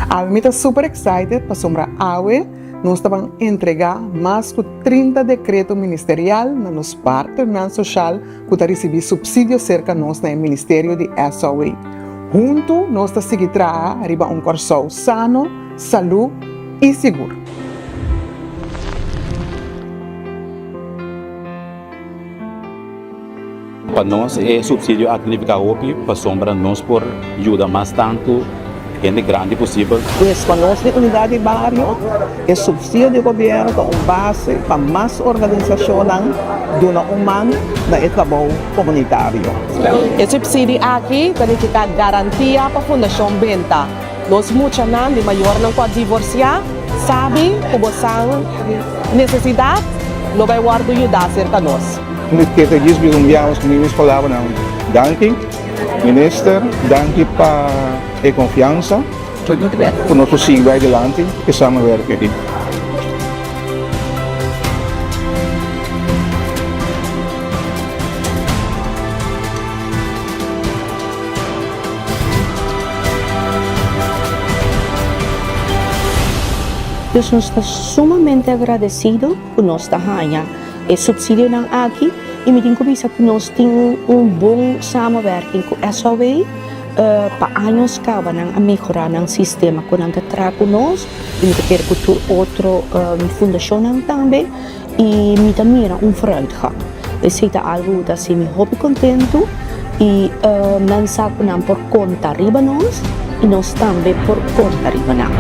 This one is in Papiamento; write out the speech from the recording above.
Awe mi ta super excited pasobra awe nos ta ban entrega mas ku 30 dekreto ministerial na nos partnernan soshal ku ta risibí supsidio serka nos na e ministerio di SOA. Huntu nos ta sigui traha riba un Kòrsou sano, salú i sigur. Pa nos e subsidio a nifiká hopi pasobra nos por yuda mas tantu hende grandi posibel. Pues pa nos di Unidat di Bario e subsidio di gobièrnu ta un base pa mas organisashonnan duna un man na e trabou komunitario. E subsidio aki ta nifiká garantia pa Fundashon Benta. Nos muchanan di mayornan ku a divorsiá sabi ku bosan nesesidat lo bai wòrdu yudá serka nos. Mi ke ta djis bira un biaha ku mi mes palabranan. Danki Minister, danki pa e konfiansa ku nos por sigui bai dilanti e samenwerking aki. Dus nos ta sumamente agradecido cu nos ta haña e subsidionan aki y mi tin cu bisa cu nos tin un bon samenwerking cu SOW. Pa años caba nan a mehora nan sistema cu nan ta traha cu nos y mi ta kere cu tur otro fundacionnan tambe. I mi ta mira un vooruitgang. Esei ta algu ku ta hasi mi hopi kontentu i nan sa ku nan por konta riba nos i nos tambe por konta riba nan.